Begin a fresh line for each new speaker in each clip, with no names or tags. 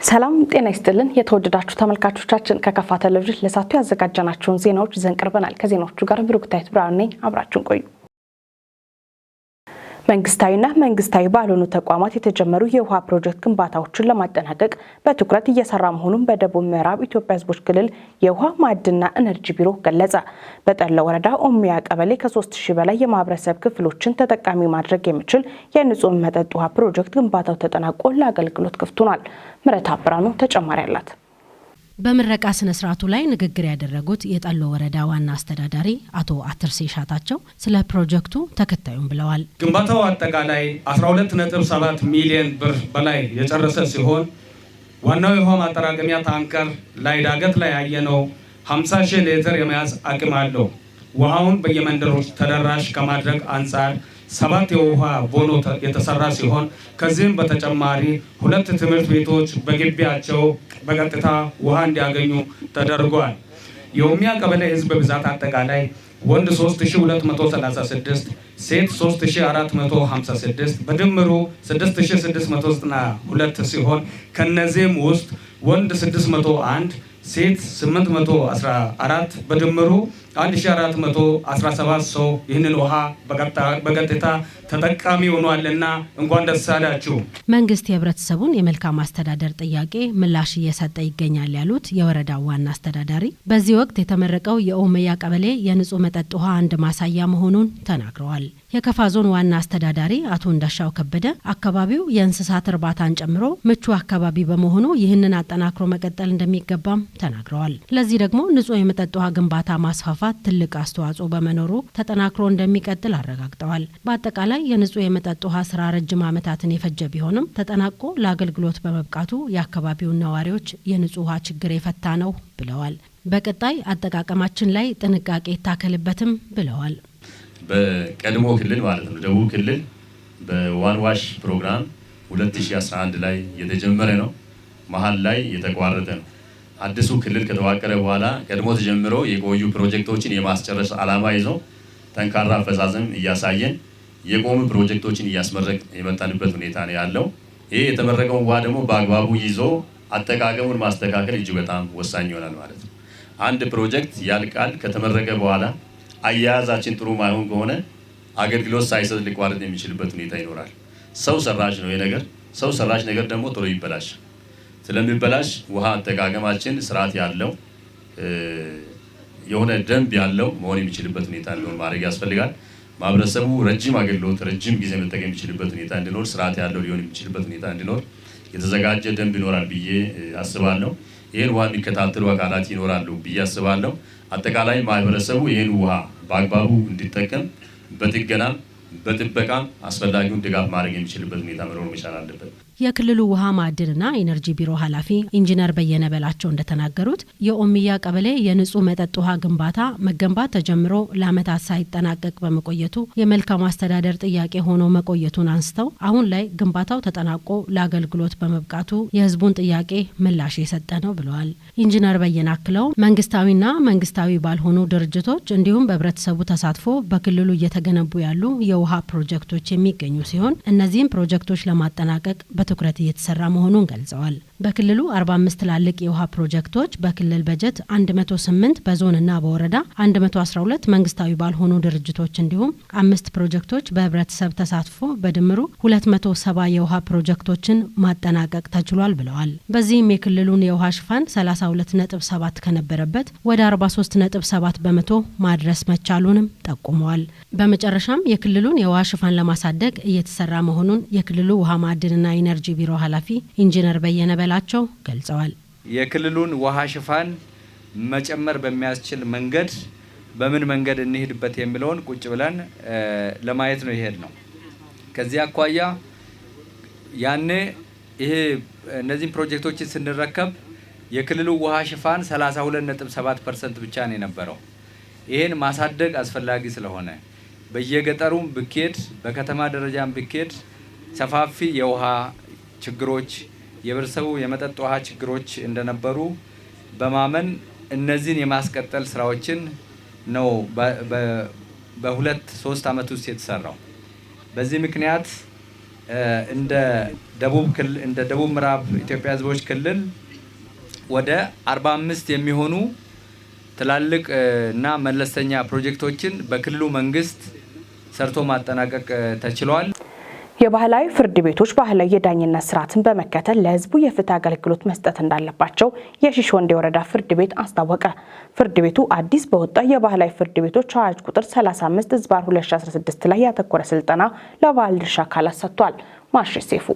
ሰላም ጤና ይስጥልን። የተወደዳችሁ ተመልካቾቻችን፣ ከከፋ ቴሌቪዥን ለሰዓቱ ያዘጋጀናቸውን ዜናዎች ይዘን ቀርበናል። ከዜናዎቹ ጋር ብሩክታይት ብርሃኑ ነኝ። አብራችሁን ቆዩ። መንግስታዊና መንግስታዊ ባልሆኑ ተቋማት የተጀመሩ የውሃ ፕሮጀክት ግንባታዎችን ለማጠናቀቅ በትኩረት እየሰራ መሆኑን በደቡብ ምዕራብ ኢትዮጵያ ሕዝቦች ክልል የውሃ ማዕድንና ኢነርጂ ቢሮ ገለጸ። በጠለ ወረዳ ኦሚያ ቀበሌ ከ3000 በላይ የማህበረሰብ ክፍሎችን ተጠቃሚ ማድረግ የሚችል የንጹህ መጠጥ ውሃ ፕሮጀክት ግንባታው ተጠናቆ ለአገልግሎት ክፍት ሆኗል። ምህረት አብራኑ ተጨማሪ አላት።
በምረቃ ስነ ስርዓቱ ላይ ንግግር ያደረጉት የጠሎ ወረዳ ዋና አስተዳዳሪ አቶ አትርሴ ሻታቸው ስለ ፕሮጀክቱ ተከታዩን ብለዋል።
ግንባታው አጠቃላይ 12.7 ሚሊዮን ብር በላይ የጨረሰ ሲሆን፣ ዋናው የውሃ ማጠራቀሚያ ታንከር ላይ ዳገት ላይ ያየነው 50 ሺህ ሊትር የመያዝ አቅም አለው። ውሃውን በየመንደሮች ተደራሽ ከማድረግ አንጻር ሰባት የውሃ ቦኖ የተሰራ ሲሆን፣ ከዚህም በተጨማሪ ሁለት ትምህርት ቤቶች በግቢያቸው በቀጥታ ውሃ እንዲያገኙ ተደርጓል። የኦሚያ ቀበሌ ህዝብ ብዛት አጠቃላይ ወንድ 3236፣ ሴት 3456፣ በድምሩ 6692 ሲሆን፣ ከነዚህም ውስጥ ወንድ 601፣ ሴት 814፣ በድምሩ 1417 ሰው ይህንን ውሃ በቀጥታ ተጠቃሚ ሆኗልና እንኳን ደስ አላችሁ።
መንግስት የህብረተሰቡን የመልካም አስተዳደር ጥያቄ ምላሽ እየሰጠ ይገኛል ያሉት የወረዳው ዋና አስተዳዳሪ፣ በዚህ ወቅት የተመረቀው የኦመያ ቀበሌ የንጹህ መጠጥ ውሃ አንድ ማሳያ መሆኑን ተናግረዋል። የከፋ ዞን ዋና አስተዳዳሪ አቶ እንዳሻው ከበደ አካባቢው የእንስሳት እርባታን ጨምሮ ምቹ አካባቢ በመሆኑ ይህንን አጠናክሮ መቀጠል እንደሚገባም ተናግረዋል። ለዚህ ደግሞ ንጹህ የመጠጥ ውሃ ግንባታ ማስፋፋት ትልቅ አስተዋጽኦ በመኖሩ ተጠናክሮ እንደሚቀጥል አረጋግጠዋል። በአጠቃላይ የንጹህ የመጠጥ ውሃ ስራ ረጅም ዓመታትን የፈጀ ቢሆንም፣ ተጠናቆ ለአገልግሎት በመብቃቱ የአካባቢውን ነዋሪዎች የንጹህ ውሃ ችግር የፈታ ነው ብለዋል። በቀጣይ አጠቃቀማችን ላይ ጥንቃቄ ይታከልበትም ብለዋል።
በቀድሞ ክልል ማለት ነው፣ ደቡብ ክልል በ One WASH ፕሮግራም 2011 ላይ የተጀመረ ነው። መሀል ላይ የተቋረጠ ነው። አዲሱ ክልል ከተዋቀረ በኋላ ቀድሞ ተጀምሮ የቆዩ ፕሮጀክቶችን የማስጨረስ ዓላማ ይዞ ጠንካራ አፈጻጸም እያሳየን፣ የቆሙ ፕሮጀክቶችን እያስመረቅ የመጣንበት ሁኔታ ነው ያለው። ይህ የተመረቀውን ውሃ ደግሞ በአግባቡ ይዞ አጠቃቀሙን ማስተካከል እጅግ በጣም ወሳኝ ይሆናል ማለት ነው። አንድ ፕሮጀክት ያልቃል። ከተመረቀ በኋላ አያያዛችን ጥሩ ማይሆን ከሆነ አገልግሎት ሳይሰጥ ሊቋረጥ የሚችልበት ሁኔታ ይኖራል። ሰው ሰራሽ ነው ይሄ ነገር። ሰው ሰራሽ ነገር ደግሞ ቶሎ ይበላሽ ስለሚበላሽ ውሃ አጠቃቀማችን ስርዓት ያለው፣ የሆነ ደንብ ያለው መሆን የሚችልበት ሁኔታ እንዲኖር ማድረግ ያስፈልጋል። ማህበረሰቡ ረጅም አገልግሎት፣ ረጅም ጊዜ መጠቀም የሚችልበት ሁኔታ እንዲኖር፣ ስርዓት ያለው ሊሆን የሚችልበት ሁኔታ እንዲኖር የተዘጋጀ ደንብ ይኖራል ብዬ አስባለሁ። ይህን ውሃ የሚከታተሉ አካላት ይኖራሉ ብዬ አስባለሁ። አጠቃላይ ማህበረሰቡ ይህን ውሃ በአግባቡ እንዲጠቀም በጥገናም በጥበቃም አስፈላጊውን ድጋፍ ማድረግ የሚችልበት ሁኔታ መኖር መቻል አለበት።
የክልሉ ውሃ ማዕድንና ኢነርጂ ቢሮ ኃላፊ ኢንጂነር በየነ በላቸው እንደተናገሩት፣ የኦሚያ ቀበሌ የንጹህ መጠጥ ውሃ ግንባታ መገንባት ተጀምሮ ለዓመታት ሳይጠናቀቅ በመቆየቱ የመልካም አስተዳደር ጥያቄ ሆኖ መቆየቱን አንስተው፣ አሁን ላይ ግንባታው ተጠናቆ ለአገልግሎት በመብቃቱ የሕዝቡን ጥያቄ ምላሽ የሰጠ ነው ብለዋል። ኢንጂነር በየነ አክለው፣ መንግስታዊና መንግስታዊ ባልሆኑ ድርጅቶች እንዲሁም በህብረተሰቡ ተሳትፎ በክልሉ እየተገነቡ ያሉ የውሃ ፕሮጀክቶች የሚገኙ ሲሆን፣ እነዚህም ፕሮጀክቶች ለማጠናቀቅ በትኩረት እየተሰራ መሆኑን ገልጸዋል። በክልሉ 45 ትላልቅ የውሃ ፕሮጀክቶች በክልል በጀት 108፣ በዞንና በወረዳ 112፣ መንግስታዊ ባልሆኑ ድርጅቶች እንዲሁም አምስት ፕሮጀክቶች በህብረተሰብ ተሳትፎ በድምሩ 270 የውሃ ፕሮጀክቶችን ማጠናቀቅ ተችሏል ብለዋል። በዚህም የክልሉን የውሃ ሽፋን 32.7 ከነበረበት ወደ 43.7% ማድረስ መቻሉንም ጠቁመዋል። በመጨረሻም የክልሉን የውሃ ሽፋን ለማሳደግ እየተሰራ መሆኑን የክልሉ ውሃ ማዕድንና ኢነርጂ ቢሮ ኃላፊ ኢንጂነር በየነ በላቸው ገልጸዋል።
የክልሉን ውሃ ሽፋን መጨመር በሚያስችል መንገድ በምን መንገድ እንሂድበት የሚለውን ቁጭ ብለን ለማየት ነው የሄድነው። ከዚህ አኳያ ያኔ ይሄ እነዚህን ፕሮጀክቶችን ስንረከብ የክልሉ ውሃ ሽፋን 32.7% ብቻ ነው የነበረው። ይሄን ማሳደግ አስፈላጊ ስለሆነ፣ በየገጠሩም ብኬድ በከተማ ደረጃም ብኬድ ሰፋፊ የውሃ ችግሮች፣ የህብረተሰቡ የመጠጥ ውሃ ችግሮች እንደነበሩ በማመን እነዚህን የማስቀጠል ስራዎችን ነው በ2-3 ዓመት ውስጥ የተሰራው። በዚህ ምክንያት እንደ ደቡብ ክልል፣ እንደ ደቡብ ምዕራብ ኢትዮጵያ ሕዝቦች ክልል ወደ 45 የሚሆኑ ትላልቅ እና መለስተኛ ፕሮጀክቶችን በክልሉ መንግስት ሰርቶ ማጠናቀቅ ተችሏል።
የባህላዊ ፍርድ ቤቶች ባህላዊ የዳኝነት ስርዓትን በመከተል ለሕዝቡ የፍትህ አገልግሎት መስጠት እንዳለባቸው የሺሽ ወንዴ ወረዳ ፍርድ ቤት አስታወቀ። ፍርድ ቤቱ አዲስ በወጣው የባህላዊ ፍርድ ቤቶች አዋጅ ቁጥር 35/2016 ላይ ያተኮረ ስልጠና ለባለድርሻ አካላት ሰጥቷል። ማሽ ሴፉ።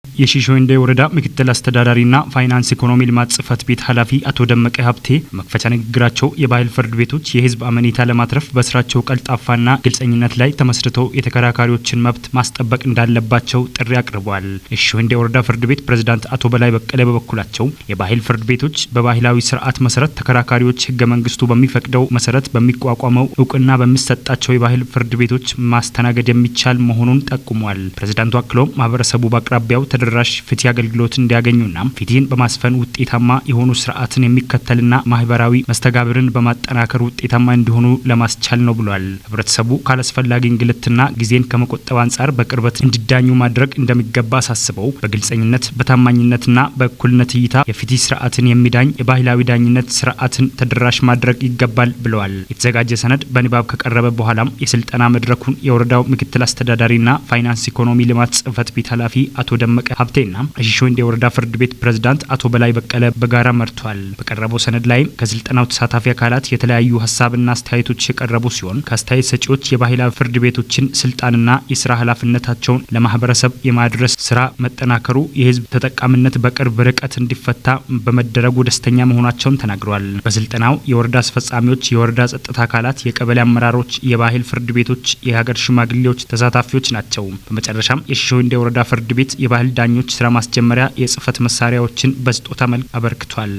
የሺሽ ወንዴ ወረዳ ምክትል አስተዳዳሪና ፋይናንስ ኢኮኖሚ ልማት ጽህፈት ቤት ኃላፊ አቶ ደመቀ ሀብቴ መክፈቻ ንግግራቸው የባህል ፍርድ ቤቶች የህዝብ አመኔታ ለማትረፍ በስራቸው ቀልጣፋና ግልጸኝነት ላይ ተመስርተው የተከራካሪዎችን መብት ማስጠበቅ እንዳለባቸው ጥሪ አቅርበዋል። የሺሽ ወንዴ ወረዳ ፍርድ ቤት ፕሬዝዳንት አቶ በላይ በቀለ በበኩላቸው የባህል ፍርድ ቤቶች በባህላዊ ስርዓት መሰረት ተከራካሪዎች ህገ መንግስቱ በሚፈቅደው መሰረት በሚቋቋመው እውቅና በሚሰጣቸው የባህል ፍርድ ቤቶች ማስተናገድ የሚቻል መሆኑን ጠቁሟል። ፕሬዝዳንቱ አክለውም ማህበረሰቡ በአቅራቢያው ተደራሽ ፍትህ አገልግሎት እንዲያገኙና ፍትህን በማስፈን ውጤታማ የሆኑ ስርዓትን የሚከተልና ማህበራዊ መስተጋብርን በማጠናከር ውጤታማ እንዲሆኑ ለማስቻል ነው ብሏል። ህብረተሰቡ ካላስፈላጊ እንግልትና ጊዜን ከመቆጠብ አንጻር በቅርበት እንዲዳኙ ማድረግ እንደሚገባ አሳስበው በግልጸኝነት፣ በታማኝነትና በእኩልነት እይታ የፍትህ ስርዓትን የሚዳኝ የባህላዊ ዳኝነት ስርዓትን ተደራሽ ማድረግ ይገባል ብለዋል። የተዘጋጀ ሰነድ በንባብ ከቀረበ በኋላም የስልጠና መድረኩን የወረዳው ምክትል አስተዳዳሪና ፋይናንስ ኢኮኖሚ ልማት ጽህፈት ቤት ኃላፊ አቶ ደመቀ ሀብቴና የሺሽ ወንዴ ወረዳ ፍርድ ቤት ፕሬዝዳንት አቶ በላይ በቀለ በጋራ መርቷል። በቀረበው ሰነድ ላይም ከስልጠናው ተሳታፊ አካላት የተለያዩ ሀሳብና አስተያየቶች የቀረቡ ሲሆን ከአስተያየት ሰጪዎች የባህላዊ ፍርድ ቤቶችን ስልጣንና የስራ ኃላፊነታቸውን ለማህበረሰብ የማድረስ ስራ መጠናከሩ፣ የህዝብ ተጠቃሚነት በቅርብ ርቀት እንዲፈታ በመደረጉ ደስተኛ መሆናቸውን ተናግረዋል። በስልጠናው የወረዳ አስፈጻሚዎች፣ የወረዳ ጸጥታ አካላት፣ የቀበሌ አመራሮች፣ የባህል ፍርድ ቤቶች፣ የሀገር ሽማግሌዎች ተሳታፊዎች ናቸው። በመጨረሻም የሺሽ ወንዴ ወረዳ ፍርድ ቤት የባህል ዳኞች ስራ ማስጀመሪያ የጽህፈት መሳሪያዎችን በስጦታ መልክ አበርክቷል።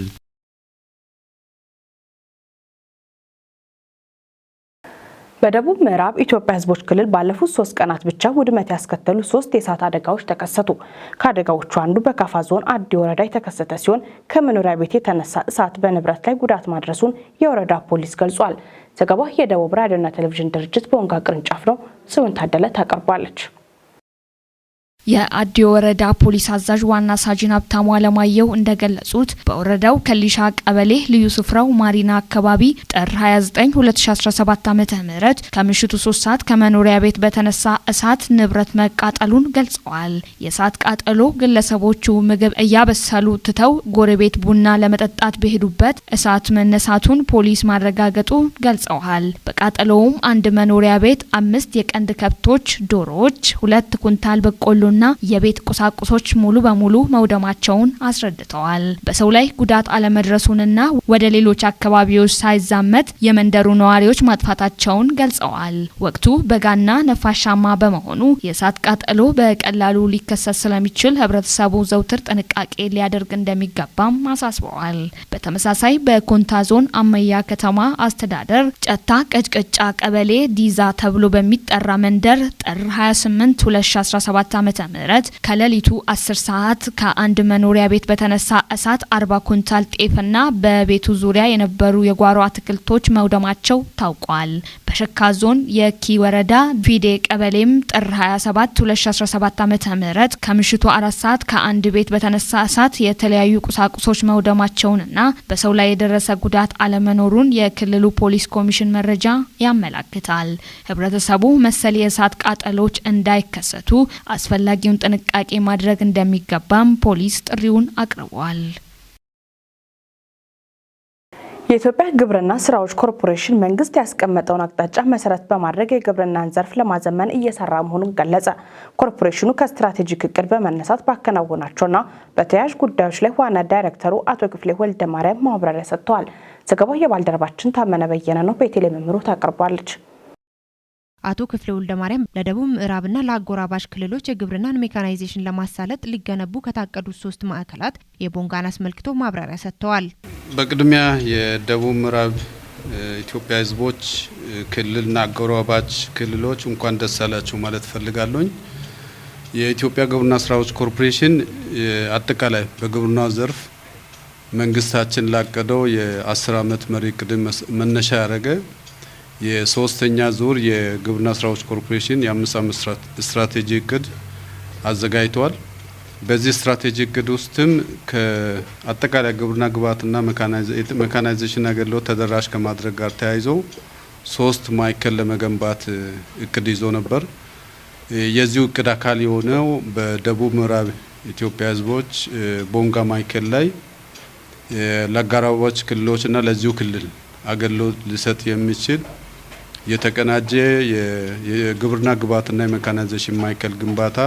በደቡብ ምዕራብ ኢትዮጵያ ሕዝቦች ክልል ባለፉት 3 ቀናት ብቻ ውድመት ያስከተሉ 3 የእሳት አደጋዎች ተከሰቱ። ከአደጋዎቹ አንዱ በካፋ ዞን አዲ ወረዳ የተከሰተ ሲሆን ከመኖሪያ ቤት የተነሳ እሳት በንብረት ላይ ጉዳት ማድረሱን የወረዳ ፖሊስ ገልጿል። ዘገባው የደቡብ ራዲዮና ቴሌቪዥን ድርጅት በወንጋ ቅርንጫፍ ነው። ጽዮን ታደለ ታቀርባለች።
የአዲ ወረዳ ፖሊስ አዛዥ ዋና ሳጅን ሀብታሙ አለማየሁ እንደገለጹት በወረዳው ከሊሻ ቀበሌ ልዩ ስፍራው ማሪና አካባቢ ጥር 29 2017 ዓ.ም ከምሽቱ 3 ሰዓት ከመኖሪያ ቤት በተነሳ እሳት ንብረት መቃጠሉን ገልጸዋል። የእሳት ቃጠሎ ግለሰቦቹ ምግብ እያበሰሉ ትተው ጎረቤት ቡና ለመጠጣት በሄዱበት እሳት መነሳቱን ፖሊስ ማረጋገጡ ገልጸዋል። በቃጠሎውም አንድ መኖሪያ ቤት፣ 5 የቀንድ ከብቶች፣ ዶሮዎች፣ 2 ኩንታል በቆሎ ና የቤት ቁሳቁሶች ሙሉ በሙሉ መውደማቸውን አስረድተዋል። በሰው ላይ ጉዳት አለመድረሱንና ወደ ሌሎች አካባቢዎች ሳይዛመት የመንደሩ ነዋሪዎች ማጥፋታቸውን ገልጸዋል። ወቅቱ በጋና ነፋሻማ በመሆኑ የእሳት ቃጠሎ በቀላሉ ሊከሰት ስለሚችል ህብረተሰቡ ዘውትር ጥንቃቄ ሊያደርግ እንደሚገባም አሳስበዋል። በተመሳሳይ በኮንታ ዞን አመያ ከተማ አስተዳደር ጨታ ቀጭቀጫ ቀበሌ ዲዛ ተብሎ በሚጠራ መንደር ጥር 28 2017 ዓ.ም ከሌሊቱ 10 ሰዓት ከአንድ መኖሪያ ቤት በተነሳ እሳት 40 ኩንታል ጤፍና በቤቱ ዙሪያ የነበሩ የጓሮ አትክልቶች መውደማቸው ታውቋል። በሸካ ዞን የኪ ወረዳ ቪዴ ቀበሌም ጥር 27 2017 ዓ.ም ከምሽቱ 4 ሰዓት ከአንድ ቤት በተነሳ እሳት የተለያዩ ቁሳቁሶች መውደማቸውንና በሰው ላይ የደረሰ ጉዳት አለመኖሩን የክልሉ ፖሊስ ኮሚሽን መረጃ ያመላክታል። ህብረተሰቡ መሰል የእሳት ቃጠሎች እንዳይከሰቱ አስፈላጊውን ጥንቃቄ ማድረግ እንደሚገባም ፖሊስ ጥሪውን አቅርቧል።
የኢትዮጵያ ግብርና ስራዎች ኮርፖሬሽን መንግስት ያስቀመጠውን አቅጣጫ መሰረት በማድረግ የግብርናን ዘርፍ ለማዘመን እየሰራ መሆኑን ገለጸ። ኮርፖሬሽኑ ከስትራቴጂክ እቅድ በመነሳት ባከናወናቸውና በተያያዥ ጉዳዮች ላይ ዋና ዳይሬክተሩ አቶ ክፍሌ ወልደ ማርያም ማብራሪያ ሰጥተዋል። ዘገባው የባልደረባችን ታመነ በየነ ነው። ቤተልሔም መምሩ ታቀርባለች።
አቶ ክፍሌ ወልደ ማርያም ለደቡብ ምዕራብና ለአጎራባች ክልሎች የግብርናን ሜካናይዜሽን ለማሳለጥ ሊገነቡ ከታቀዱት 3 ማዕከላት የቦንጋን አስመልክቶ ማብራሪያ ሰጥተዋል።
በቅድሚያ የደቡብ ምዕራብ ኢትዮጵያ ሕዝቦች ክልልና አጎራባች ክልሎች እንኳን ደስ አላችሁ ማለት ፈልጋለሁኝ። የኢትዮጵያ ግብርና ስራዎች ኮርፖሬሽን አጠቃላይ በግብርናው ዘርፍ መንግስታችን ላቀደው የ10 ዓመት መሪ እቅድ መነሻ ያደረገ የሶስተኛ ዙር የግብርና ስራዎች ኮርፖሬሽን የ5 ዓመት ስትራቴጂ እቅድ አዘጋጅተዋል። በዚህ ስትራቴጂ እቅድ ውስጥም ከአጠቃላይ ግብርና ግብዓትና ሜካናይዜሽን አገልግሎት ተደራሽ ከማድረግ ጋር ተያይዞ ሶስት ማዕከል ለመገንባት እቅድ ይዞ ነበር። የዚሁ እቅድ አካል የሆነው በደቡብ ምዕራብ ኢትዮጵያ ሕዝቦች ቦንጋ ማዕከል ላይ ለአጎራባች ክልሎችና ለዚሁ ክልል አገልግሎት ሊሰጥ የሚችል የተቀናጀ የግብርና ግብዓትና የሜካናይዜሽን ማዕከል ግንባታ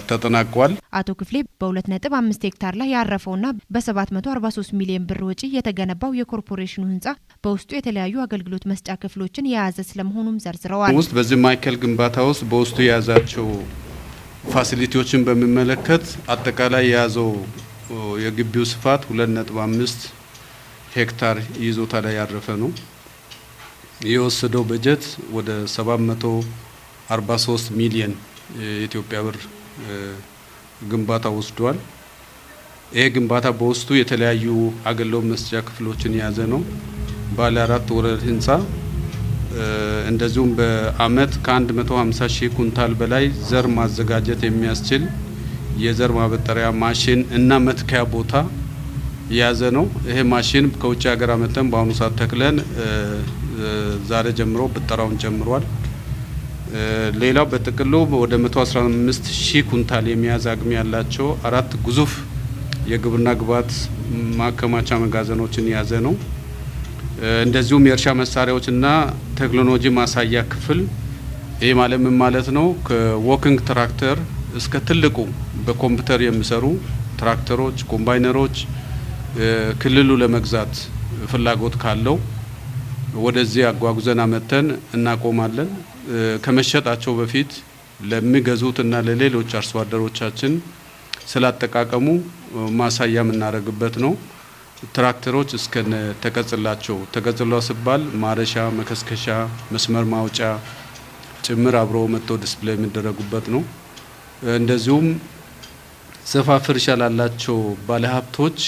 ተጠናቋል።
አቶ ክፍሌ በ2.5 ሄክታር ላይ ያረፈውና በ743 ሚሊዮን ብር ወጪ የተገነባው የኮርፖሬሽኑ ህንጻ በውስጡ የተለያዩ አገልግሎት መስጫ ክፍሎችን የያዘ ስለመሆኑም ዘርዝረዋል።
ውስጥ በዚህ ማዕከል ግንባታ ውስጥ በውስጡ የያዛቸው facility ዎችን በሚመለከት አጠቃላይ የያዘው የግቢው ስፋት 2.5 ሄክታር ይዞታ ላይ ያረፈ ነው። የወሰደው በጀት ወደ 743 ሚሊየን የኢትዮጵያ ብር ግንባታ ወስዷል። ይሄ ግንባታ በውስጡ የተለያዩ አገልግሎት መስጫ ክፍሎችን የያዘ ነው። ባለ አራት ወለል ህንፃ፣ እንደዚሁም በአመት ከ150 ሺህ ኩንታል በላይ ዘር ማዘጋጀት የሚያስችል የዘር ማበጠሪያ ማሽን እና መትከያ ቦታ የያዘ ነው። ይሄ ማሽን ከውጭ ሀገር አምጥተን በአሁኑ ሰዓት ተክለን ዛሬ ጀምሮ ብጠራውን ጀምሯል። ሌላው በጥቅሉ ወደ 115 ሺህ ኩንታል የመያዝ አቅም ያላቸው አራት ግዙፍ የግብርና ግብዓት ማከማቻ መጋዘኖችን የያዘ ነው። እንደዚሁም የእርሻ መሳሪያዎችና ቴክኖሎጂ ማሳያ ክፍል። ይህ ማለት ምን ማለት ነው? ከ walking tractor እስከ ትልቁ በኮምፒውተር የሚሰሩ ትራክተሮች፣ ኮምባይነሮች ክልሉ ለመግዛት ፍላጎት ካለው ወደዚህ አጓጉዘን አምጥተን እናቆማለን። ከመሸጣቸው በፊት ለሚገዙት እና ለሌሎች አርሶ አደሮቻችን ስላጠቃቀሙ ማሳያ የምናደርግበት ነው። ትራክተሮች እስከነ ተቀጽላቸው፣ ተቀጽላ ሲባል ማረሻ፣ መከስከሻ፣ መስመር ማውጫ ጭምር አብሮ መጥተው display የሚደረጉበት ነው። እንደዚሁም ሰፋፊ እርሻ ላላቸው ባለሀብቶች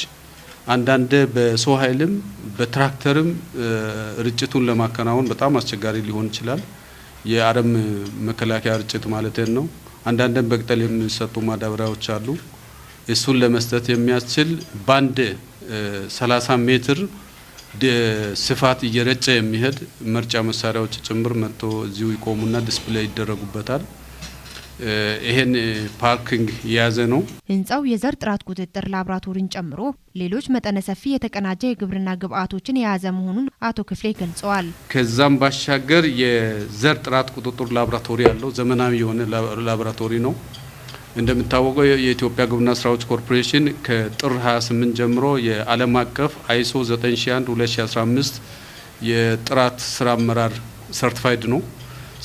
አንዳንድ በሰው ኃይልም በትራክተርም ርጭቱን ለማከናወን በጣም አስቸጋሪ ሊሆን ይችላል። የአረም መከላከያ ርጭት ማለት ነው። አንዳንድም በቅጠል የሚሰጡ ማዳበሪያዎች አሉ። እሱን ለመስጠት የሚያስችል ባንድ 30 ሜትር ስፋት እየረጨ የሚሄድ መርጫ መሳሪያዎች ጭምር መጥቶ እዚሁ ይቆሙና display ይደረጉበታል። ይሄን parking የያዘ ነው።
ህንጻው የዘር ጥራት ቁጥጥር ላቦራቶሪን ጨምሮ ሌሎች መጠነ ሰፊ የተቀናጀ የግብርና ግብዓቶችን የያዘ መሆኑን አቶ ክፍሌ ገልጸዋል።
ከዛም ባሻገር የዘር ጥራት ቁጥጥር ላቦራቶሪ ያለው ዘመናዊ የሆነ ላቦራቶሪ ነው። እንደሚታወቀው የኢትዮጵያ ግብርና ስራዎች ኮርፖሬሽን ከጥር 28 ጀምሮ የዓለም አቀፍ ISO 9001 2015 የጥራት ስራ አመራር certified ነው።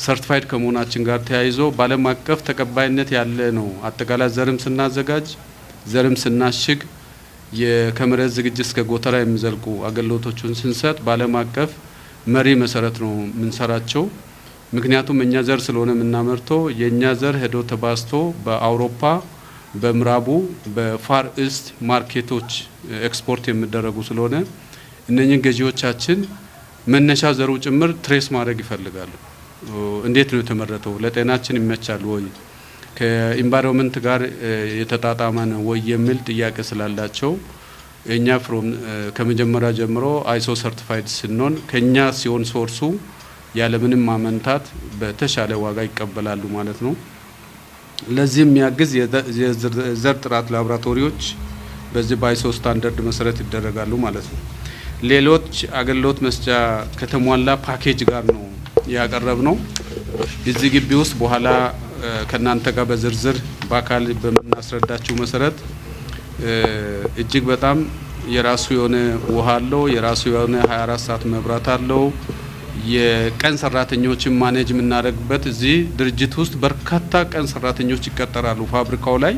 Certified ከመሆናችን ጋር ተያይዞ በዓለም አቀፍ ተቀባይነት ያለ ነው። አጠቃላይ ዘርም ስናዘጋጅ፣ ዘርም ስናሽግ፣ ከመሬት ዝግጅት እስከ ጎተራ የሚዘልቁ አገልግሎቶችን ስንሰጥ በዓለም አቀፍ መሪ መሰረት ነው የምንሰራቸው። ምክንያቱም እኛ ዘር ስለሆነ የምናመርተው፣ የእኛ ዘር ሄዶ ተባዝቶ በአውሮፓ፣ በምዕራቡ፣ በ Far East market ኦች export የሚደረጉ ስለሆነ እነኝን ገዢዎቻችን መነሻ ዘሩ ጭምር trace ማድረግ ይፈልጋሉ። እንዴት ነው የተመረተው? ለጤናችን ይመቻል ወይ? ከ environment ጋር የተጣጣመ ነው ወይ የሚል ጥያቄ ስላላቸው እኛ from ከመጀመሪያ ጀምሮ ISO certified ስንሆን፣ ከኛ ሲሆን source ኡ ያለምንም ማመንታት በተሻለ ዋጋ ይቀበላሉ ማለት ነው። ለዚህ የሚያግዝ የዘር ጥራት ላቦራቶሪዎች በዚህ በ ISO standard መሰረት ይደረጋሉ ማለት ነው። ሌሎች አገልግሎት መስጫ ከተሟላ ፓኬጅ ጋር ነው ያቀረብነው። እዚህ ግቢ ውስጥ በኋላ ከእናንተ ጋር በዝርዝር በአካል በምናስረዳችሁ መሰረት እጅግ በጣም የራሱ የሆነ ውሃ አለው። የራሱ የሆነ 24 ሰዓት መብራት አለው። የቀን ሰራተኞችን manage የምናደርግበት፣ እዚህ ድርጅት ውስጥ በርካታ ቀን ሰራተኞች ይቀጠራሉ። ፋብሪካው ላይ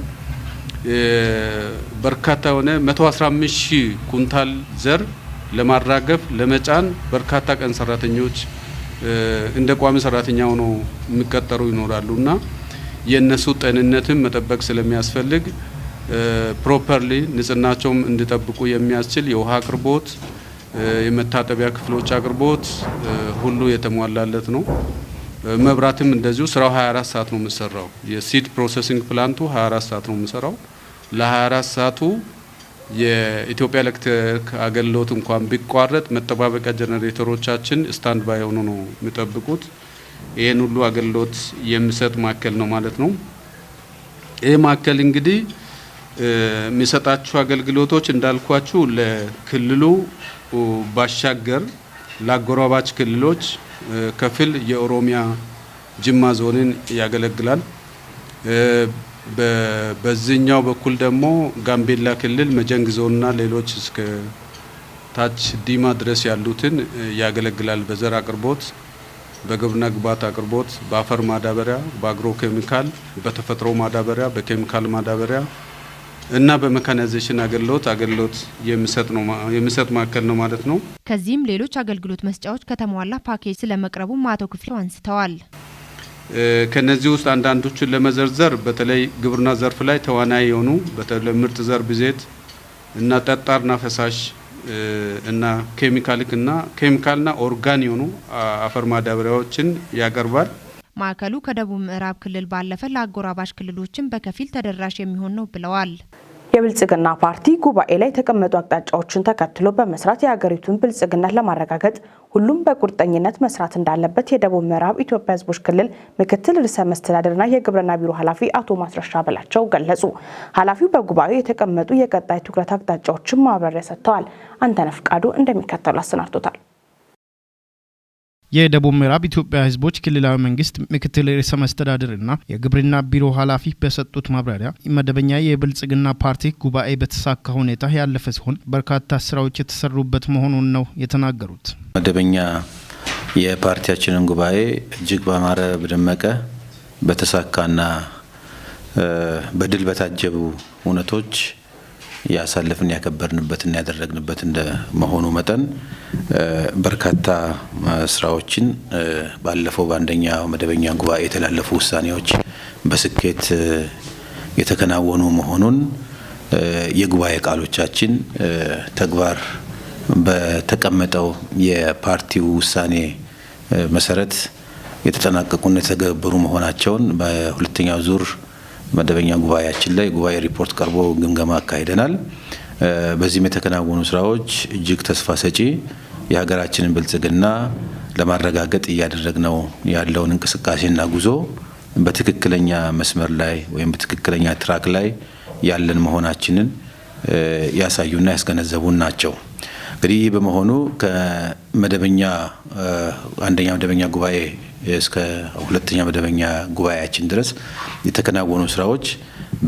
በርካታ የሆነ 115 ሺህ ኩንታል ዘር ለማራገፍ፣ ለመጫን በርካታ ቀን ሰራተኞች እንደ ቋሚ ሰራተኛ ሆነው የሚቀጠሩ ይኖራሉ እና የእነሱ ጤንነትን መጠበቅ ስለሚያስፈልግ properly ንጽህናቸውም እንዲጠብቁ የሚያስችል የውሃ አቅርቦት፣ የመታጠቢያ ክፍሎች አቅርቦት ሁሉ የተሟላለት ነው። መብራትም እንደዚሁ ስራው 24 ሰዓት ነው የሚሰራው። የ seed processing plant ኡ 24 ሰዓት ነው የሚሰራው። ለ24 ሰዓቱ የኢትዮጵያ ኤሌክትሪክ አገልግሎት እንኳን ቢቋረጥ መጠባበቂያ ጀነሬተሮቻችን stand by ሆኖ ነው የሚጠብቁት። ይህን ሁሉ አገልግሎት የሚሰጥ ማዕከል ነው ማለት ነው። ይህ ማዕከል እንግዲህ የሚሰጣቸው አገልግሎቶች እንዳልኳችሁ ለክልሉ ባሻገር ለአጎራባች ክልሎች ከፊል የኦሮሚያ ጅማ ዞንን ያገለግላል። በዚህኛው በኩል ደግሞ ጋምቤላ ክልል መጀንግ ዞንና ሌሎች እስከ ታች ዲማ ድረስ ያሉትን ያገለግላል። በዘር አቅርቦት፣ በግብርና ግብዓት አቅርቦት፣ በአፈር ማዳበሪያ፣ በአግሮ ኬሚካል፣ በተፈጥሮ ማዳበሪያ፣ በኬሚካል ማዳበሪያ እና በሜካናይዜሽን አገልግሎት የሚሰጥ ማዕከል ነው ማለት ነው።
ከዚህም ሌሎች አገልግሎት መስጫዎች ከተሟላ ፓኬጅ ስለመቅረቡ አቶ ክፍሌ አንስተዋል።
ከነዚህ ውስጥ አንዳንዶቹን ለመዘርዘር በተለይ ግብርና ዘርፍ ላይ ተዋናይ የሆኑ በተለይ ምርጥ ዘር ብዜት እና ጠጣርና ፈሳሽ እና ኬሚካልና ኦርጋን የሆኑ አፈር ማዳበሪያዎችን ያቀርባል።
ማዕከሉ ከደቡብ ምዕራብ ክልል ባለፈ ለአጎራባች ክልሎችም በከፊል ተደራሽ የሚሆን ነው ብለዋል።
የብልጽግና ፓርቲ ጉባኤ ላይ የተቀመጡ አቅጣጫዎችን ተከትሎ በመስራት የሀገሪቱን ብልጽግና ለማረጋገጥ ሁሉም በቁርጠኝነት መስራት እንዳለበት የደቡብ ምዕራብ ኢትዮጵያ ሕዝቦች ክልል ምክትል ርዕሰ መስተዳድርና የግብርና ቢሮ ኃላፊ አቶ ማስረሻ በላቸው ገለጹ። ኃላፊው በጉባኤው የተቀመጡ የቀጣይ ትኩረት አቅጣጫዎችን ማብራሪያ ሰጥተዋል። አንተነህ ፍቃዱ እንደሚከተሉ አሰናድቶታል።
የደቡብ ምዕራብ ኢትዮጵያ ሕዝቦች ክልላዊ መንግስት ምክትል ርዕሰ መስተዳድርና የግብርና ቢሮ ኃላፊ በሰጡት ማብራሪያ መደበኛ የብልጽግና ፓርቲ ጉባኤ በተሳካ ሁኔታ ያለፈ ሲሆን በርካታ ስራዎች የተሰሩበት መሆኑን ነው የተናገሩት።
መደበኛ የፓርቲያችንን ጉባኤ እጅግ ባማረ፣ በደመቀ፣ በተሳካና በድል በታጀቡ እውነቶች ያሳለፍን፣ ያከበርንበትና ያደረግንበት እንደ መሆኑ መጠን በርካታ ስራዎችን፣ ባለፈው በአንደኛ መደበኛ ጉባኤ የተላለፉ ውሳኔዎች በስኬት የተከናወኑ መሆኑን የጉባኤ ቃሎቻችን ተግባር በተቀመጠው የፓርቲው ውሳኔ መሰረት የተጠናቀቁና የተገበሩ መሆናቸውን በሁለተኛው ዙር መደበኛ ጉባኤያችን ላይ ጉባኤ ሪፖርት ቀርቦ ግምገማ አካሂደናል። በዚህም የተከናወኑ ስራዎች እጅግ ተስፋ ሰጪ፣ የሀገራችንን ብልጽግና ለማረጋገጥ እያደረግነው ያለውን እንቅስቃሴና ጉዞ በትክክለኛ መስመር ላይ ወይም በትክክለኛ track ላይ ያለን መሆናችንን ያሳዩና ያስገነዘቡን ናቸው። እንግዲህ ይህ በመሆኑ ከመደበኛ አንደኛ መደበኛ ጉባኤ እስከ ሁለተኛ መደበኛ ጉባኤያችን ድረስ የተከናወኑ ስራዎች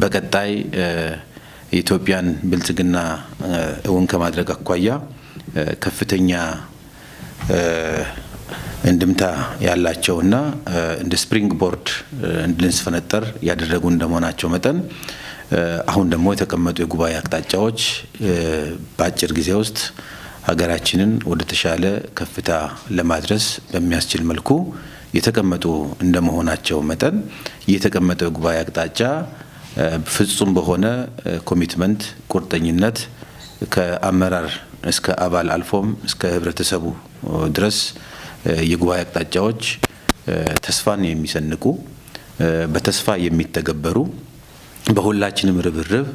በቀጣይ የኢትዮጵያን ብልጽግና እውን ከማድረግ አኳያ ከፍተኛ እንድምታ ያላቸውና እንደ springboard እንድንስፈነጠር ያደረጉ እንደመሆናቸው መጠን አሁን ደግሞ የተቀመጡ የጉባኤ አቅጣጫዎች በአጭር ጊዜ ውስጥ ሀገራችንን ወደ ተሻለ ከፍታ ለማድረስ በሚያስችል መልኩ የተቀመጡ እንደመሆናቸው መጠን የተቀመጠው የጉባኤ አቅጣጫ ፍጹም በሆነ commitment፣ ቁርጠኝነት ከአመራር እስከ አባል አልፎም እስከ ህብረተሰቡ ድረስ የጉባኤ አቅጣጫዎች ተስፋን የሚሰንቁ፣ በተስፋ የሚተገበሩ፣ በሁላችንም ርብርብ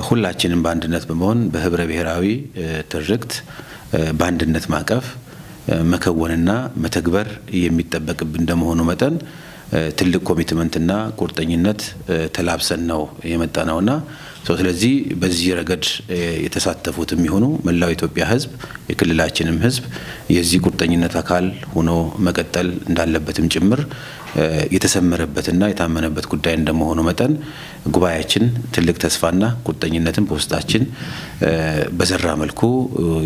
ሁላችንም በአንድነት በመሆን በህብረ ብሔራዊ ትርክት በአንድነት ማቀፍ መከወንና መተግበር የሚጠበቅብን እንደመሆኑ መጠን ትልቅ commitment ና ቁርጠኝነት ተላብሰን ነው የመጣ ነውና፣ ስለዚህ በዚህ ረገድ የተሳተፉት የሚሆኑ መላው የኢትዮጵያ ሕዝብ፣ የክልላችንም ሕዝብ የዚህ ቁርጠኝነት አካል ሆኖ መቀጠል እንዳለበትም ጭምር የተሰመረበትና የታመነበት ጉዳይ እንደመሆኑ መጠን ጉባኤያችን ትልቅ ተስፋና ቁርጠኝነትን በውስጣችን በዘራ መልኩ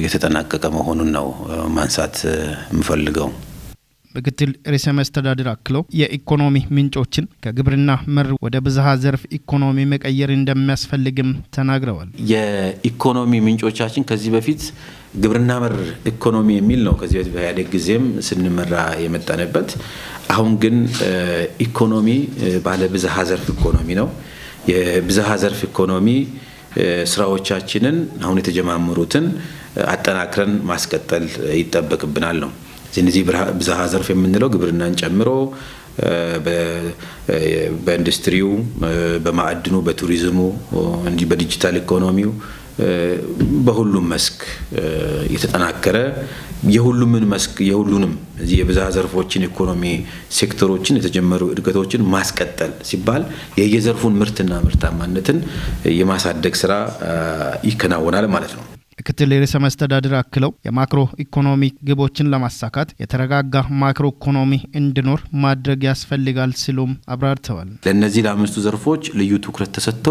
የተጠናቀቀ መሆኑን ነው ማንሳት የምፈልገው።
ምክትል ርዕሰ መስተዳድር አክለው የኢኮኖሚ ምንጮችን ከግብርና መር ወደ ብዝሃ ዘርፍ ኢኮኖሚ መቀየር እንደሚያስፈልግም ተናግረዋል።
የኢኮኖሚ ምንጮቻችን ከዚህ በፊት ግብርና መር ኢኮኖሚ የሚል ነው። ከዚህ በፊት በኢህአዴግ ጊዜም ስንመራ የመጣንበት። አሁን ግን ኢኮኖሚ ባለ ብዝሃ ዘርፍ ኢኮኖሚ ነው። የብዝሃ ዘርፍ ኢኮኖሚ ስራዎቻችንን አሁን የተጀማመሩትን አጠናክረን ማስቀጠል ይጠበቅብናል ነው። እነዚህ ብዝሃ ዘርፍ የምንለው ግብርናን ጨምሮ በኢንዱስትሪው፣ በማዕድኑ፣ በቱሪዝሙ፣ እንዲህ በዲጂታል ኢኮኖሚው በሁሉም መስክ የተጠናከረ የሁሉምን መስክ የሁሉንም እዚህ የብዝሃ ዘርፎችን ኢኮኖሚ ሴክተሮችን የተጀመሩ እድገቶችን ማስቀጠል ሲባል የየዘርፉን ምርትና ምርታማነትን የማሳደግ ስራ ይከናወናል ማለት ነው።
ምክትል ርዕሰ መስተዳድር አክለው የማክሮ ኢኮኖሚ ግቦችን ለማሳካት የተረጋጋ ማክሮ ኢኮኖሚ እንዲኖር ማድረግ ያስፈልጋል ሲሉም አብራርተዋል።
ለእነዚህ ለአምስቱ ዘርፎች ልዩ ትኩረት ተሰጥቶ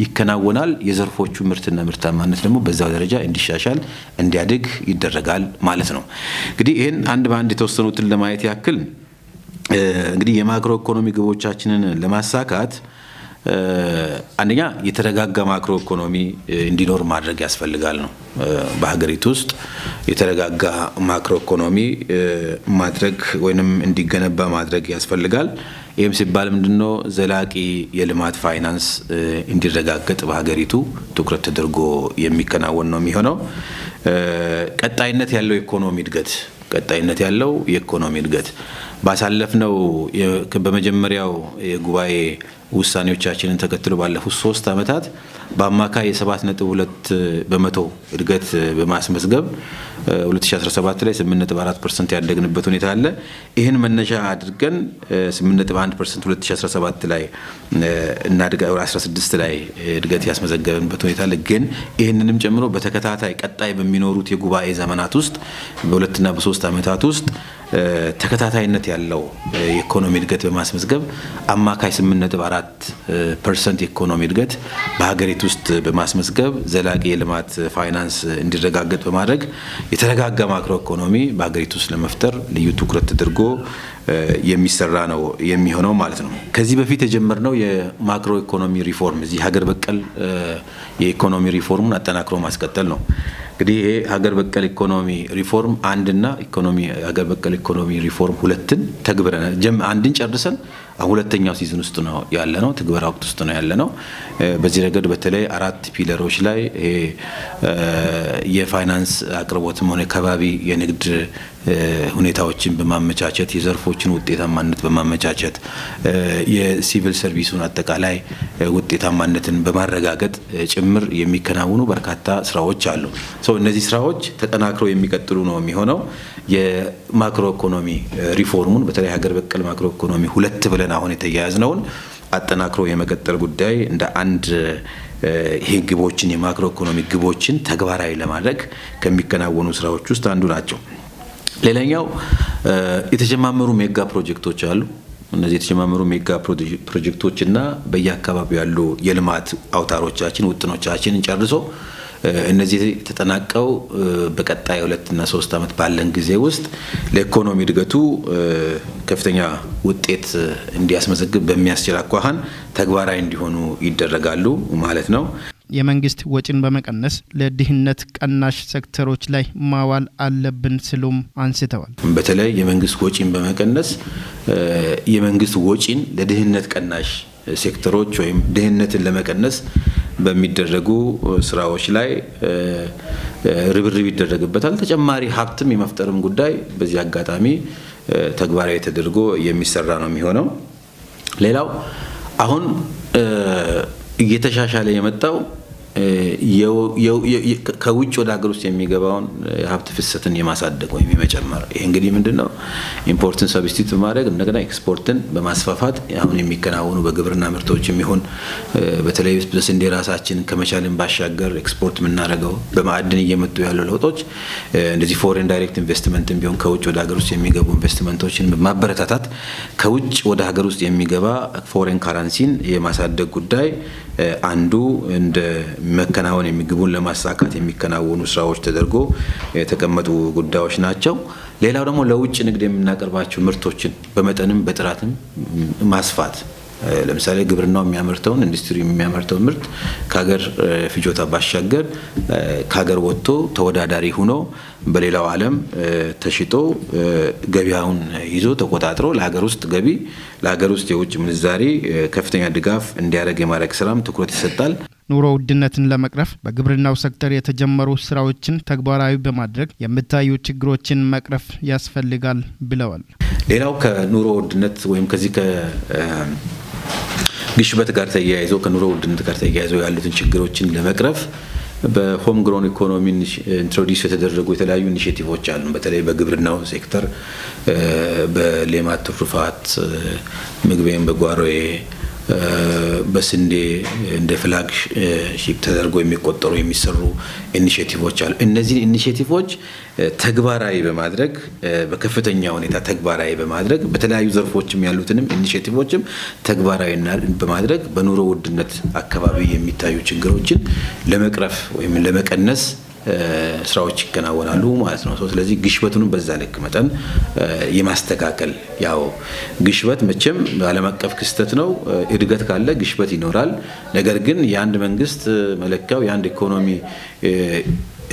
ይከናወናል። የዘርፎቹ ምርትና ምርታማነት ደግሞ በዛው ደረጃ እንዲሻሻል እንዲያድግ ይደረጋል ማለት ነው። እንግዲህ ይህን አንድ በአንድ የተወሰኑትን ለማየት ያክል እንግዲህ የማክሮ ኢኮኖሚ ግቦቻችንን ለማሳካት አንደኛ የተረጋጋ ማክሮ ኢኮኖሚ እንዲኖር ማድረግ ያስፈልጋል ነው። በሀገሪቱ ውስጥ የተረጋጋ ማክሮ ኢኮኖሚ ማድረግ ወይንም እንዲገነባ ማድረግ ያስፈልጋል። ይህም ሲባል ምንድነው? ዘላቂ የልማት ፋይናንስ እንዲረጋገጥ በሀገሪቱ ትኩረት ተደርጎ የሚከናወን ነው የሚሆነው። ቀጣይነት ያለው ኢኮኖሚ እድገት ቀጣይነት ያለው የኢኮኖሚ እድገት ባሳለፍነው በመጀመሪያው የጉባኤ ውሳኔዎቻችንን ተከትሎ ባለፉት 3 ዓመታት በአማካይ የ7.2 በመቶ እድገት በማስመዝገብ 2017 ላይ 8.4% ያደግንበት ሁኔታ አለ። ይህን መነሻ አድርገን 8.1% 2017 ላይ እናድጋ 16 ላይ እድገት ያስመዘገብንበት ሁኔታ አለ። ግን ይህንንም ጨምሮ በተከታታይ ቀጣይ በሚኖሩት የጉባኤ ዘመናት ውስጥ በሁለትና በሶስት ዓመታት ውስጥ ተከታታይነት ያለው የኢኮኖሚ እድገት በማስመዝገብ አማካይ 8.4% የኢኮኖሚ እድገት በሀገሪቱ ውስጥ በማስመዝገብ ዘላቂ የልማት ፋይናንስ እንዲረጋገጥ በማድረግ የተረጋጋ ማክሮ ኢኮኖሚ በሀገሪቱ ውስጥ ለመፍጠር ልዩ ትኩረት ተደርጎ የሚሰራ ነው የሚሆነው ማለት ነው። ከዚህ በፊት የጀመርነው የማክሮ ኢኮኖሚ ሪፎርም እዚህ ሀገር በቀል የኢኮኖሚ ሪፎርሙን አጠናክሮ ማስቀጠል ነው። እንግዲህ ይሄ ሀገር በቀል ኢኮኖሚ ሪፎርም አንድና ኢኮኖሚ ሀገር በቀል ኢኮኖሚ ሪፎርም ሁለትን ተግብረናል። አንድን ጨርሰን አሁን ሁለተኛው season ውስጥ ነው ያለነው፣ ትግበራ ወቅት ውስጥ ነው ያለነው። በዚህ ረገድ በተለይ 4 pillar ኦች ላይ ይሄ የፋይናንስ አቅርቦትም ሆነ ከባቢ የንግድ ሁኔታዎችን በማመቻቸት የዘርፎችን ውጤታማነት በማመቻቸት የሲቪል ሰርቪሱን አጠቃላይ ውጤታማነትን በማረጋገጥ ጭምር የሚከናወኑ በርካታ ስራዎች አሉ። እነዚህ ስራዎች ተጠናክረው የሚቀጥሉ ነው የሚሆነው። የማክሮ ኢኮኖሚ ሪፎርሙን በተለይ ሀገር በቀል ማክሮ ኢኮኖሚ ሁለት ብለን አሁን የተያያዝነውን አጠናክሮ የመቀጠል ጉዳይ እንደ አንድ ይሄ ግቦችን የማክሮ ኢኮኖሚ ግቦችን ተግባራዊ ለማድረግ ከሚከናወኑ ስራዎች ውስጥ አንዱ ናቸው። ሌላኛው የተጀማመሩ ሜጋ ፕሮጀክቶች አሉ። እነዚህ የተጀማመሩ ሜጋ ፕሮጀክቶችና በየአካባቢው ያሉ የልማት አውታሮቻችን ውጥኖቻችንን ጨርሶ እነዚህ ተጠናቀው በቀጣይ 2 እና 3 ዓመት ባለን ጊዜ ውስጥ ለኢኮኖሚ እድገቱ ከፍተኛ ውጤት እንዲያስመዘግብ በሚያስችል አኳኋን ተግባራዊ እንዲሆኑ ይደረጋሉ ማለት ነው።
የመንግስት ወጪን በመቀነስ ለድህነት ቀናሽ ሴክተሮች ላይ ማዋል አለብን ሲሉም አንስተዋል።
በተለይ የመንግስት ወጪን በመቀነስ የመንግስት ወጪን ለድህነት ቀናሽ ሴክተሮች ወይም ድህነትን ለመቀነስ በሚደረጉ ስራዎች ላይ ርብርብ ይደረግበታል። ተጨማሪ ሀብትም የመፍጠርም ጉዳይ በዚህ አጋጣሚ ተግባራዊ ተደርጎ የሚሰራ ነው የሚሆነው። ሌላው አሁን እየተሻሻለ የመጣው ከውጭ ወደ ሀገር ውስጥ የሚገባውን የሀብት ፍሰትን የማሳደግ ወይም የመጨመር ይሄ እንግዲህ ምንድነው import ን substitute በማድረግ እንደገና ኤክስፖርትን በማስፋፋት አሁን የሚከናወኑ በግብርና ምርቶች የሚሆን በተለይ በስንዴ ራሳችን ከመቻልን ባሻገር ኤክስፖርት የምናደርገው በማዕድን እየመጡ ያሉ ለውጦች እንደዚህ foreign direct investment ም ቢሆን ከውጭ ወደ ሀገር ውስጥ የሚገቡ ኢንቨስትመንቶችን በማበረታታት ከውጭ ወደ ሀገር ውስጥ የሚገባ foreign currency ን የማሳደግ ጉዳይ አንዱ እንደ መከናወን የሚግቡን ለማሳካት የሚከናወኑ ስራዎች ተደርጎ የተቀመጡ ጉዳዮች ናቸው። ሌላው ደግሞ ለውጭ ንግድ የምናቀርባቸው ምርቶችን በመጠንም በጥራትም ማስፋት ለምሳሌ ግብርናው የሚያመርተውን ኢንዱስትሪ የሚያመርተውን ምርት ከሀገር ፍጆታ ባሻገር ከሀገር ወጥቶ ተወዳዳሪ ሆኖ በሌላው ዓለም ተሽጦ ገበያውን ይዞ ተቆጣጥሮ ለሀገር ውስጥ ገቢ ለሀገር ውስጥ የውጭ ምንዛሪ ከፍተኛ ድጋፍ እንዲያደርግ የማድረግ ስራም ትኩረት ይሰጣል።
ኑሮ ውድነትን ለመቅረፍ በግብርናው ሴክተር የተጀመሩ ስራዎችን ተግባራዊ በማድረግ የሚታዩ ችግሮችን መቅረፍ ያስፈልጋል ብለዋል።
ሌላው ከኑሮ ውድነት ወይም ከዚህ ከግሽበት ጋር ተያይዞ፣ ከኑሮ ውድነት ጋር ተያይዞ ያሉትን ችግሮችን ለመቅረፍ በ home grown economy introduce የተደረጉ የተለያዩ initiative ኦች አሉ። በተለይ በግብርናው ሴክተር በሌማት ትሩፋት፣ ምግቤን በጓሮዬ፣ በስንዴ እንደ flagship ተደርጎ የሚቆጠሩ የሚሰሩ initiative ኦች አሉ። እነዚህን initiative ኦች ተግባራዊ በማድረግ፣ በከፍተኛ ሁኔታ ተግባራዊ በማድረግ፣ በተለያዩ ዘርፎችም ያሉትንም initiative ኦችም ተግባራዊ በማድረግ በኑሮ ውድነት አካባቢ የሚታዩ ችግሮችን ለመቅረፍ ወይም ለመቀነስ ስራዎች ይከናወናሉ ማለት ነው። ስለዚህ ግሽበቱንም በዛ ልክ መጠን የማስተካከል፣ ያው ግሽበት መቼም ዓለም አቀፍ ክስተት ነው። እድገት ካለ ግሽበት ይኖራል። ነገር ግን የአንድ መንግስት መለኪያው፣ የአንድ ኢኮኖሚ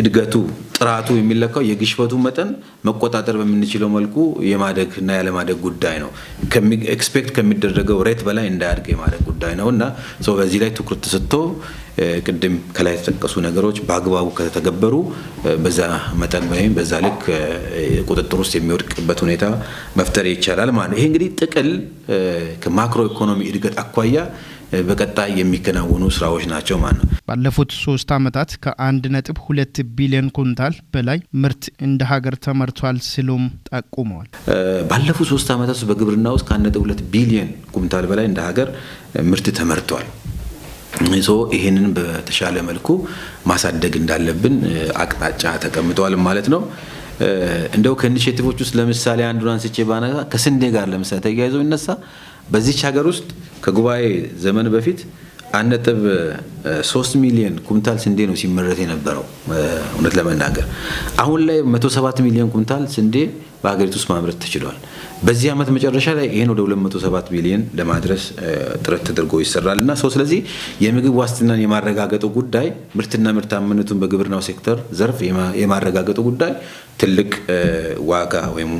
እድገቱ ጥራቱ የሚለካው የግሽበቱ መጠን መቆጣጠር በምንችለው መልኩ የማደግ እና ያለማደግ ጉዳይ ነው። Expect ከሚደረገው rate በላይ እንዳያድግ የማድረግ ጉዳይ ነው። እና በዚህ ላይ ትኩረት ተሰጥቶ ቅድም ከላይ የተጠቀሱ ነገሮች በአግባቡ ከተተገበሩ በዛ መጠን ወይም በዛ ልክ ቁጥጥር ውስጥ የሚወድቅበት ሁኔታ መፍጠር ይቻላል ማለት ነው። ይሄ እንግዲህ ጥቅል ከ macro economy እድገት አኳያ በቀጣይ የሚከናወኑ ስራዎች ናቸው ማለት ነው።
ባለፉት 3 ዓመታት ከ1.2 ቢሊዮን ኩንታል በላይ ምርት እንደ ሀገር ተመርቷል ሲሉም ጠቁመዋል።
ባለፉት 3 ዓመታት ውስጥ በግብርና ውስጥ ከ1.2 ቢሊዮን ኩንታል በላይ እንደ ሀገር ምርት ተመርቷል። So ይህንን በተሻለ መልኩ ማሳደግ እንዳለብን አቅጣጫ ተቀምጧል ማለት ነው። እንደው ከ initiative ኦች ውስጥ ለምሳሌ አንዱን አንስቼ ባነሳ፣ ከስንዴ ጋር ለምሳሌ ተያይዞ ይነሳ፣ በዚች ሀገር ውስጥ ከጉባኤ ዘመን በፊት 1.3 ሚሊዮን ኩንታል ስንዴ ነው ሲመረት የነበረው። እውነት ለመናገር አሁን ላይ 107 ሚሊዮን ኩንታል ስንዴ በሀገሪቱ ውስጥ ማምረት ተችሏል። በዚህ ዓመት መጨረሻ ላይ ይህን ወደ 207 ሚሊዮን ለማድረስ ጥረት ተደርጎ ይሰራል። እና so ስለዚህ የምግብ ዋስትናን የማረጋገጡ ጉዳይ፣ ምርትና ምርታማነቱን በግብርናው ሴክተር ዘርፍ የማረጋገጡ ጉዳይ ትልቅ ዋጋ ወይም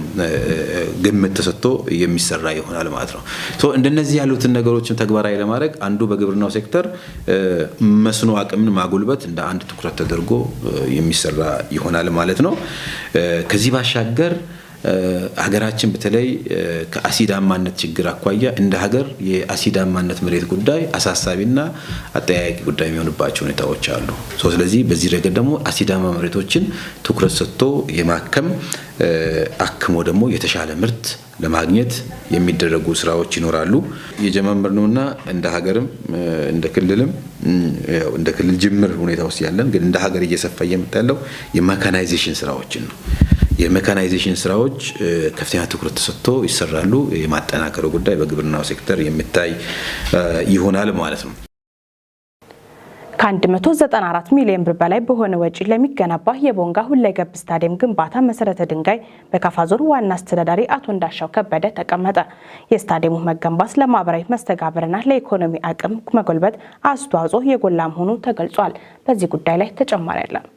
ግምት ተሰጥቶ የሚሰራ ይሆናል ማለት ነው። So እንደነዚህ ያሉትን ነገሮችን ተግባራዊ ለማድረግ አንዱ በግብርናው ሴክተር መስኖ አቅምን ማጎልበት እንደ አንድ ትኩረት ተደርጎ የሚሰራ ይሆናል ማለት ነው። ከዚህ ባሻገር ሀገራችን በተለይ ከአሲዳማነት ችግር አኳያ እንደ ሀገር የአሲዳማነት መሬት ጉዳይ አሳሳቢና አጠያያቂ ጉዳይ የሚሆንባቸው ሁኔታዎች አሉ። So ስለዚህ በዚህ ረገድ ደግሞ አሲዳማ መሬቶችን ትኩረት ሰጥቶ የማከም፣ አክሞ ደግሞ የተሻለ ምርት ለማግኘት የሚደረጉ ስራዎች ይኖራሉ። የጀማመርነውና እንደ ሀገርም እንደ ክልልም፣ እንደ ክልል ጅምር ሁኔታ ውስጥ ያለን ግን እንደ ሀገር እየሰፋ እየመጣ ያለው የ mechanization ስራዎችን ነው። የ mechanization ስራዎች ከፍተኛ ትኩረት ተሰጥቶ ይሰራሉ። የማጠናከሩ ጉዳይ በግብርናው ሴክተር የሚታይ ይሆናል ማለት ነው።
ከ194 ሚሊዮን ብር በላይ በሆነ ወጪ ለሚገነባ የቦንጋ ሁለገብ ስታዲየም ግንባታ መሰረተ ድንጋይ በካፋ ዞን ዋና አስተዳዳሪ አቶ እንዳሻው ከበደ ተቀመጠ። የስታዲየሙ መገንባት ለማህበራዊ መስተጋብርና ለኢኮኖሚ አቅም መጎልበት አስተዋጽኦ የጎላ መሆኑ ተገልጿል። በዚህ ጉዳይ ላይ ተጨማሪ አለን።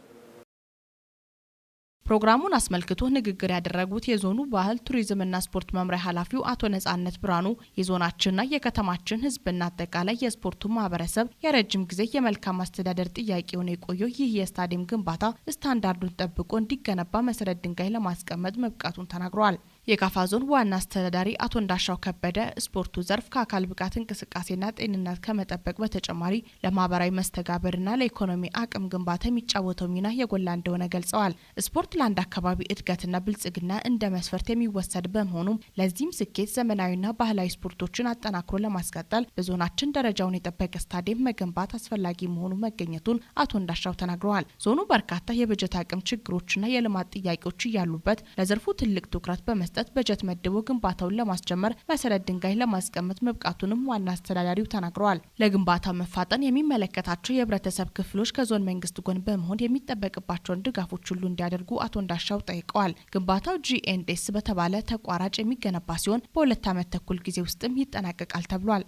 ፕሮግራሙን አስመልክቶ ንግግር ያደረጉት የዞኑ ባህል ቱሪዝምና ስፖርት መምሪያ ኃላፊው አቶ ነጻነት ብርሃኑ፣ የዞናችንና የከተማችን ሕዝብና አጠቃላይ የስፖርቱ ማህበረሰብ የረጅም ጊዜ የመልካም አስተዳደር ጥያቄ ሆኖ የቆየው ይህ የስታዲየም ግንባታ ስታንዳርዱን ጠብቆ እንዲገነባ መሰረት ድንጋይ ለማስቀመጥ መብቃቱን ተናግረዋል። የካፋ ዞን ዋና አስተዳዳሪ አቶ እንዳሻው ከበደ ስፖርቱ ዘርፍ ከአካል ብቃት እንቅስቃሴና ጤንነት ከመጠበቅ በተጨማሪ ለማህበራዊ መስተጋብርና ለኢኮኖሚ አቅም ግንባታ የሚጫወተው ሚና የጎላ እንደሆነ ገልጸዋል። ስፖርት ለአንድ አካባቢ እድገትና ብልጽግና እንደ መስፈርት የሚወሰድ በመሆኑም ለዚህም ስኬት ዘመናዊና ባህላዊ ስፖርቶችን አጠናክሮ ለማስቀጠል በዞናችን ደረጃውን የጠበቀ ስታዲየም መገንባት አስፈላጊ መሆኑ መገኘቱን አቶ እንዳሻው ተናግረዋል። ዞኑ በርካታ የበጀት አቅም ችግሮችና የልማት ጥያቄዎች እያሉበት ለዘርፉ ትልቅ ትኩረት በመስጠት በጀት መድቦ ግንባታውን ለማስጀመር መሰረት ድንጋይ ለማስቀመጥ መብቃቱንም ዋና አስተዳዳሪው ተናግረዋል። ለግንባታው መፋጠን የሚመለከታቸው የህብረተሰብ ክፍሎች ከዞን መንግስት ጎን በመሆን የሚጠበቅባቸውን ድጋፎች ሁሉ እንዲያደርጉ አቶ እንዳሻው ጠይቀዋል። ግንባታው G&S በተባለ ተቋራጭ የሚገነባ ሲሆን በ2 ዓመት ተኩል ጊዜ ውስጥም ይጠናቀቃል ተብሏል።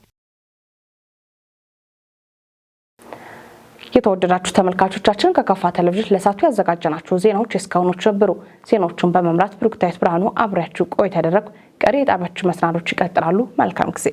የተወደዳችሁ ተመልካቾቻችን፣ ከካፋ ቴሌቪዥን ለሰዓቱ ያዘጋጀናቸው ዜናዎች የእስካሁኖቹ ነበሩ። ዜናዎቹን በመምራት ብሩክታዊት ብርሃኑ አብሬያችሁ ቆይታ ያደረግኩ። ቀሪ የጣቢያችን መሰናዶች ይቀጥላሉ። መልካም ጊዜ።